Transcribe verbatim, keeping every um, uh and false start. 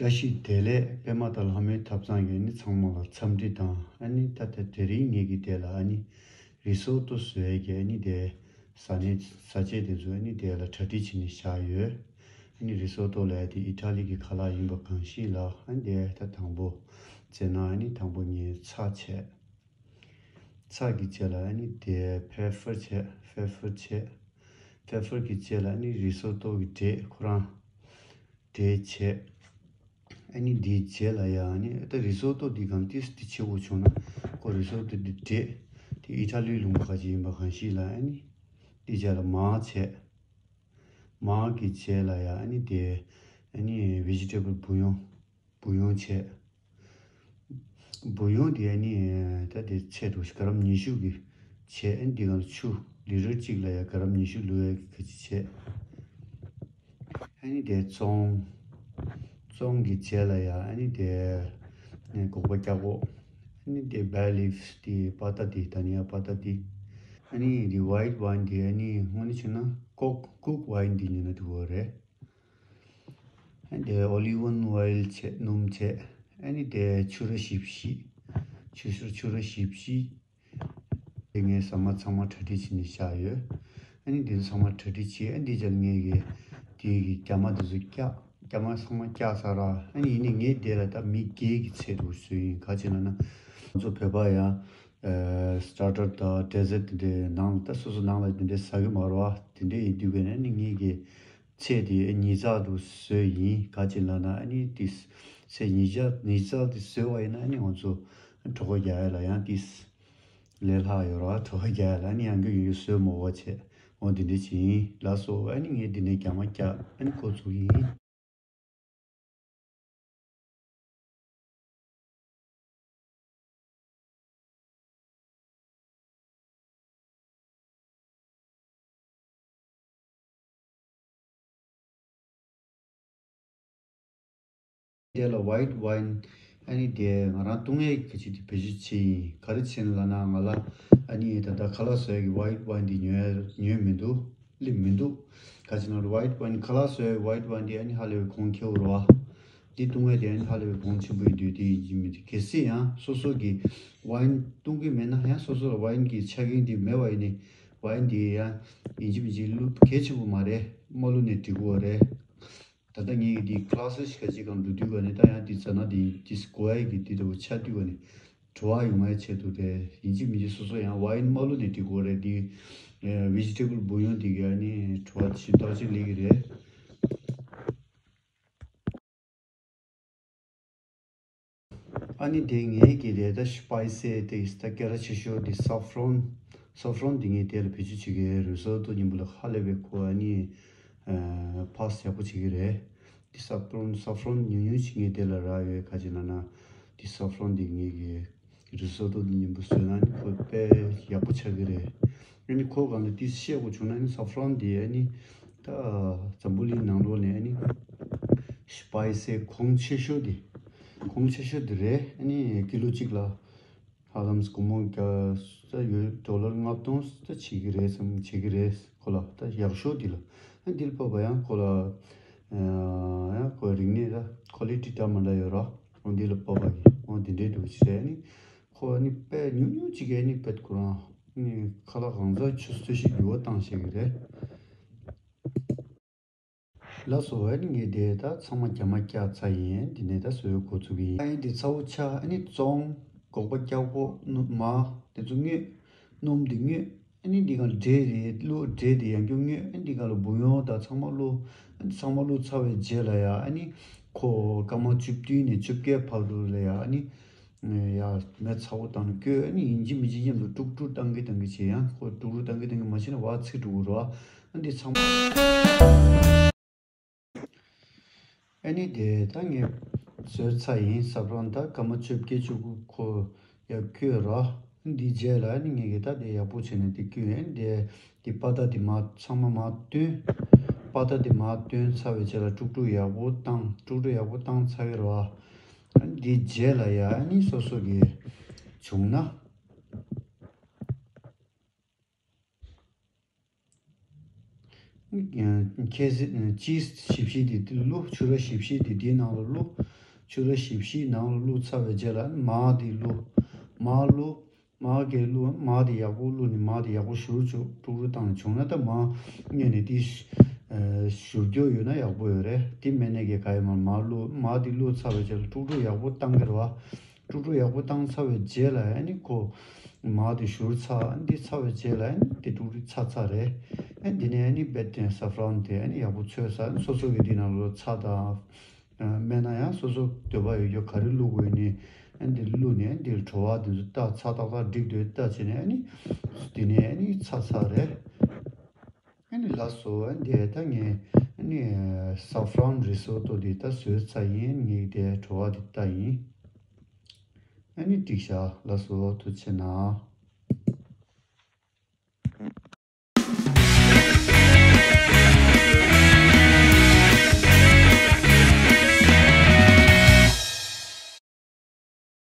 བཀྲ་ཤིས་བདེ་ལེགས། པད་མ་དང་ལྷ་མོའི་ཐབ་ཚང་གི་ཨ་ནི་ཚང་མ་ལ་འཚམས་འདྲི་དང་། ཨ་ནི་ད་ལྟ་དེ་རིང་ངེད་ཀྱི་དེ་ལ་ཨ་ནི་རི་སོ་ཏོ་བཟོ་ཡས་ཀྱི་ཨ་ནི་དེ་ཟ་ནས་ཟ་ཆས་དེ་ཚོ་ཨ་ནི་དེ་ལ་གྲ་སྒྲིག་བྱས་ནས་བཞག་ཡོད། ཨ་ནི་རི་སོ་ཏོ་ལབ་ཡ་དེ་ཨི་ཊ་ལི་གི་ཁ་ལག་ཡིན་པ་གང་ཞིག་ལ། ཨ་ནི་དེ་ད་དང་པོ་བྱས་ན་ཨ་ནི་དང་པོ་ངས་ཚྭ་བྱས། ཚྭ་གི་རྗེས་ལ་ཨ་ནི་དེ་ཕེ་ཕར་བྱས། ཕེ་ཕར་བྱས། ཕེ་ཕར་གི་རྗེས་ལ་ཨ་ནི་རི་སོ་ཏོ་གི་འབྲས་ཁོ་རང་འབྲས་བྱས། ཨ་ནི་འདིའི་རྗེས་ལ་ཡང་ཨ་ནི་ད་རི་སོ་ཏོ་འདི་གང་ཏིས་འདི་བྱེད་དགོས་བྱུང་ན། ཁོ་རི་སོ་ཏོ་འདི་འབྲས་དེ་ཨི་ཊ་ལིའི་ལུང་པ་ག་ཅིག་ཡིན་པ་གང་ཞིག་ལ། ཨ་ནི་འདིའི་རྗེས་ལ་མར་བྱས། མར་གི་རྗེས་ལ་ཡང་ཨ་ནི་དེ་ཨ་ནི་ཝེ་ཇི་ཊེ་བལ་བུ་ཡོང་། བུ་ཡོང་བྱས། བུ་ཡོང་དེ་ཨ་ནི་ད་དེ་ཚད་འགྲོ་གི་ག་རམ་ཉི་ཤུ་གི་བྱས། ཨ་ནི་འདི་གང་ཆུ་ལི་ཊར་གཅིག་ལ་ཡང་ག་རམ་ཉི་ཤུ་བླུགས་ཡ་གི་ག་ཅིག་བྱས། ཨ་ནི་དེ་བཙོང་། བཙོང་གི་རྗེས་ལ་ཡང་ཨ་ནི་དེ་ནས་སྒོག་པ་སྐྱ་སྒོག་ཨ་ནི་དེ་བེ་ལིབ་དེ་པ་ཏ་དེ་ད་ནི་ཡ་པ་ཏ་དེ། ཨ་ནི་དེ་ཝའིཊ་ཝའིན་དེ་ཨ་ནི་དངོས་གནས་བྱས་ན་ཀོག་ཀུག་ཝའིན་དེ་ཉོས་ན་འགྲིག་གི་རེད། ཨ་ནི་དེ་ཨོ་ལི་ཝན་ཨོའིལ་བྱས། སྣུམ་བྱས། ཨ་ནི་དེ་ཕྱུ་ར་བཞི་བཞི། ཆུ་ཤུར་ཕྱུ་ར་བཞི་བཞི། དེ་ངས་ཟ་མ་ཚང་མ་གྲ་སྒྲིག་བྱས་ནས་བཞག་ཡོད། ཨ་ནི་འདི་ཚོ་ཚང་མ་གྲ་སྒྲིག་བྱས། ཨ་ནི་འདི་རྗེས་ལ་ངས་ཀྱི་དེའི་གི་རྒྱ་མ་འདི་ཚོ་བཀྱག་རྒྱ་མ་ཚང་མ་བཀྱག་ཚར་ར། ཨ་ནི་ཡིན་ནའི་ངས་འདི་ལ་ད་མི་བརྒྱད་ཀྱི་ཚད་དུ་བཟོས་ཡིན། ག་ཅི་ལབ་ན་ང་ཚོ་བོད་པ་ཡང་ཨ་སི་ཊར་ཊར་དང་ཌེ་ཛར་ཊི་འདི་འདྲའི་ནང་ལ་ད་སོ་སོ་ནང་ལ་འདི་འདྲའི་ཟ་གི་མ་རེད་པ། དེ་འདྲ་ཡིན་དུས་ག་ནས་ཨ་ནི་ངས་ཀྱི་ཚད་དེ་ཉིས་བརྩེགས་དུ་བཟོས་ཡིན། ག་ཅི་ལབ་ན་ཨ་ནི་ཏིས་ཚད་ཉིས་བརྩེགས་ཉིས་བརྩེགས་དེ་བཟོས་པ་ཡིན་ན་ཨ་ནི་ང་ཚོ་གྲོད་ཁོག་རྒྱག་ཡ་ལ་ཡང་ཏིས་ལས་སླ་ཡོད་ར། གྲོད་ཁོག་རྒྱག་ཡ་ལ་ཨ་ནི་ཡང་རྒྱུ་ཡོད་ཡོད་བཟོས་མོ་བ་བྱས། འོ་འདི་འདྲ་ཅིག་ཡིན་ལགས་སོ། ཨ་ནི་ངས་འདི་ནས་རྒྱ་མ་བཀྱག་ཨ་ནི་འགོ་ཚུགས་ཡིན། དེ་ལ་ཝའིཊ་ཝའིན་ཨ་ནི་དེ་ང་རང་བཏུང་ཡས་ག་ཅིག་དེ་བེད་སྤྱོད་བྱས་ཡིན། ག་རེ་བྱས་ན་ལབ་ན་ང་ལ་ཨ་ནི་ད་ལྟ་ཁ་ལག་བཟོ་ཡས་ཀྱི་ཝའིཊ་ཝའིན་དེ་ཉོས་ཉོས་མི་འདུག་སླེབས་མི་འདུག་ག་ཅི་ན་ཝའིཊ་ཝའིན་ཁ་ལག་བཟོ་ཡས་ཝའིཊ་ཝའིན་དེ་ཨ་ནི་ཧ་ལས་པའི་གོང་ཁེ་པོ་རེད་པ། འདི་བཏུང་བས་དེ་ཨ་ནི་ཧ་ལས་པའི་གོང་ཆེན་པོ་ཡིན་དུས་དེ་ཡིན་གཅིག་མིན་གཅིག་གལ་སྲིད་ཡང་སོ་སོ་གི་ཝའིན་བཏུང་གི་མེད་ན་ཡང་སོ་སོ་ལ་ཝའིན་གྱི་ཆ་རྐྱེན་དེ་མེད་པ་ཡིན་ནའི་ཝའིན་དེ་ཡང་ཡིན་གཅིག་མིན་གཅིག་བླུག་གལ་ཆེན་པོ་མ་རེད། མ་བླུགས་ནས་འགྲིག་གི་རེད། ད་ལྟ་ངེད་ཀྱི་འདི་ཀ་ལ་སི་ཞིག་ག་ཅིག་གང་འགྲོ་དུས་ག་ནས་ད་ཡང་འདི་ཟ་ན་འདི་འདི་གོ་ཡ་གི་འདི་འདྲ་བོ་ཆགས་དུས་ག་ནས་བྲོ་བ་ཡོང་བའི་ཆེད་དུ་རེད། ཡིན་གཅིག་མིན་གཅིག་སོ་སོ་ཡང་ཝའིན་མ་བླུགས་ནས་འགྲིག་གི་རེད། འདི་ཝེ་ཇི་ཊེ་བལ་བུ་ཡོང་འདི་ག་ནི་བྲོ་བ་ཞིབ་ཐག་ཆོད་སླེབས་ཀྱི་རེད། ཨ་ནི་དེ་ངའི་གི་རེད། ད་སི་པའི་སི་དེ་ད་སྐད་གྲགས་ཆེ་ཤོས་དེ་སཱ་ཧྥ་རོན། སཱ་ཧྥ་རོན་དེ་ངས་དེ་ལ་བེད་སྤྱོད་བྱེད་ཀྱི་ཡོད། རི་སོ་ཏོ་མཉམ་པོ་ལ་ཧ་ལས་པའི་ཁོ་ཨ་ནི་ཨ་ཕ་སི་ཡག་པོ་བྱེད་ཀྱི་རེད། དེ་སཱ་ཧྥ་རོན་སཱ་ཧྥ་རོན་ཉུང་ཉུང་ཞིག་ངས་དེ་ལ་རག་ཡོད། ག་ཅི་ན་ན་དེ་སཱ་ཧྥ་རོན་དེ་ངས་གི་རི་སོ་ཏོ་འདི་མཉམ་པོ་བཟོས་ན་ནི་ཁོ་དཔེ་ཡག་པོ་ཆགས་ཀྱི་རེད། ཨ་ནི་ཁོ་གང་ལ་ཏིས་བཤད་དགོས་བྱུང་ན་ནི་སཱ་ཧྥ་རོན་འདི་ཨ་ནི་ད་འཛམ་བུ་གླིང་ནང་ལོགས་ནས་ཨ་ནི་སི་པའི་སི་གོང་ཆེ་ཤོས་འདི་གོང་ཆེ་ཤོས་འདི་རེད། ཨ་ནི་ཀི་ལོ་གཅིག་ལ་ཧ་ལམ་སྒོར་མོ་བརྒྱ་ས་ཡོད་ཌོ་ལར་ལྔ་སྟོང་ས་བྱེད་ཀྱི་རེད་བསམ། བྱེད་ཀྱི་རེད། ཁོ་ལ་ད་ཡག་ཤོས་འདི་ལ་ཨ་འདི་ལ་བབས་པ་ཡང་ཁོ་ལ་ཡང་ཁོ་རིག་གནས་ད་ཁོ་ལི་ཊི་འདྲ་མི་འདྲ་ཡོད་ར། འོ་འདི་ལ་བབས་པ་གི་འོ་འདི་འདྲའི་འདུག་བྱས་ནི། ཁོ་ནི་དཔེ་ཉུང་ཉུང་ཅིག་གིས་ནི་དཔེ་ཁོ་རང་ནི་ཁ་ལག་གང་ཚ་ཆུ་ཚོད་ཤིག་འགྱུར་བ་བཏང་ཤེས་ཀྱི་རེད། ལགས་སོ། ཨ་ནི་ངས་དེ་ད་ཚང་མ་རྒྱ་མ་བཀྱག་ཚར་ཡིན། དེ་ནས་ད་བཟོ་བའི་འགོ་ཚུགས་ཀྱི་ཡིན། ཨ་ཡིན་དེ་ཚ་བོ་ཆ་ཨ་ནི་བཙོང་སྒོག་པ་སྐྱ་སྒོག་སྣུམ་མ་དེ་ཚོ་བརྔོས། སྣུམ་དེ་བརྔོས། ཨ་ནི་འདི་གང་འབྲས་རེད། ལོ་འབྲས་དེ་ཡང་སྐྱོ་བརྔོས། ཨ་ནི་འདི་གང་ལ་བུ་ཡོང་དང་ཚང་མ་བླུགས། ཨ་ནི་ཚང་མ་བླུགས་ཚར་བའི་རྗེས་ལ་ཡ་ཨ་ནི་ཁོ་སྐར་མ་བཅུ་བདུན་ནས་བཅོ་བརྒྱད་བར་དུ་ལ་ཡ་ཨ་ནི། ཡ་མེ་ཚ་བོ་བཏང་ནས་བསྐོལ། ཨ་ནི་ཡིན་གཅིག་མིན་གཅིག་མཉམ་དུ་དཀྲུག་དཀྲུག་བཏང་གི་བཏང་གི་བྱེད། ཡང་ཁོ་དཀྲུག་དཀྲུག་བཏང་གི་བཏང་གི་མ་བྱས་ན་བ་ཚིག་འགྲོ་གི་རེད་བ། ཨ་འདི་ཚང་མ། ཨ་ནི་དེ་ད་ངས་བཟོས་ཚར་ཡིན། ས་བོན་ད་སྐར་མ་བཅོ་བརྒྱད་བཅུ་དགུ་ཁོ་ཡར་བསྐོལ་ར། འདི་རྗེས་ལ་ཨ་ནི་ངས་གི་ད་དེ་ཡག་པོ་བྱས་ནས་དེ་བསྐོལ་ཡིན། དེ་དེ་པ་ཏ་དེ་མ་ཚང་མ་མ་བཏོན། པ་ཏ་དེ་མ་བཏོན་ཚར་བའི་རྗེས་ལ་དཀྲུག་དཀྲུག་ཡག་པོ་བཏང་། དཀྲུག་དཀྲུག་ཡག་པོ་བཏང་ཚར་གི་རེད་བ། ཨ་ནི་དེ་རྗེས་ལ་ཡ་ཨ་ནི་སོ་སོ་གི་བྱུང་ན། ཁྱེད་ཅིས་ཞིབ་བཤེར་དེ་དེ་བླུགས། ཕྱུ་ར་ཞིབ་བཤེར་དེ་དེའི་ནང་ལ་བླུགས། ཕྱུ་ར་ཞིབ་བཤེར་ནང་ལ་བླུགས་ཚར་བའི་རྗེས་ལ་མར་དེ་བླུགས། མར་བླུགས། མར་གྱི་བླུགས། མར་དེ་ཡག་པོ་བླུགས་ནས་མར་དེ་ཡག་པོ་བཞུར་བཅུག་དཀྲུག་དཀྲུག་བཏང་ནས། བྱུང་ན་ད་མར་སྔོན་ནས་དེ་བཞུར་རྒྱུ་ཡོད་ན་ཡག་པོ་ཡོད་རེད། དེ་མེད་ན་གི་ག་ཡི་མར་མར་བླུགས། མར་དེ་བླུགས་ཚར་བའི་རྗེས་ལ་དཀྲུག་དཀྲུག་ཡག་པོ་བཏང་གི་རེད་བ། དཀྲུག་དཀྲུག་ཡག་པོ་བཏང་ཚར་བའི་རྗེས་ལ་ཨ་ནི་ཁོ་མར་དེ་བཞུར་ཚར། ཨ་ནི་དེ་ཚར་བའི་རྗེས་ལ་ཨ་ནི་དེ་དཀྲུག་དཀྲུག་ཚར་ཚར་རེད། ཨ་ནི་དེ་ནས་ཨ་ནི་བེད་དེ་ས་ཧྥ་རན་དེ་ཨ་ནི་ཡག་པོ་ཚོས་ཚར། ཨ་ནི་སོ་སོ་གི་དེ་ནང་ལ་ཚྭ་དང་སྨན་སྣ་ཡང་སོ་སོ་འདོད་པ་ཡོད་རྒྱུ་ག་རེ་བླུགས་དགོས་ནི་ཨ་ནི་དེ་བླུགས་ནས་ཨ་ནི་དེ་བྲོ་བ་དེ་ཚོ་བཏགས། ཚྭ་ཏག་ཏག་འགྲིག་འདུག་བལྟས་བྱས་ནས་ཨ་ནི་དེ་ནས་ཨ་ནི་ཚར་ཚར་རེད། ཨ་ནི་ལགས་སོ། ཨ་ནི་དེ་ད་ངས་ཨ་ནི་ས་ཧྥ་རན་རི་སོ་ཏོ་དེ་ད་བཟོས་ཚར་ཡིན། ངས་དེ་བྲོ་བ་དེ་བཏགས་ཡིན། ཨ་ནི་འགྲིག་ཤག་ལགས་སོ། ཐུགས་རྗེ་གནང་།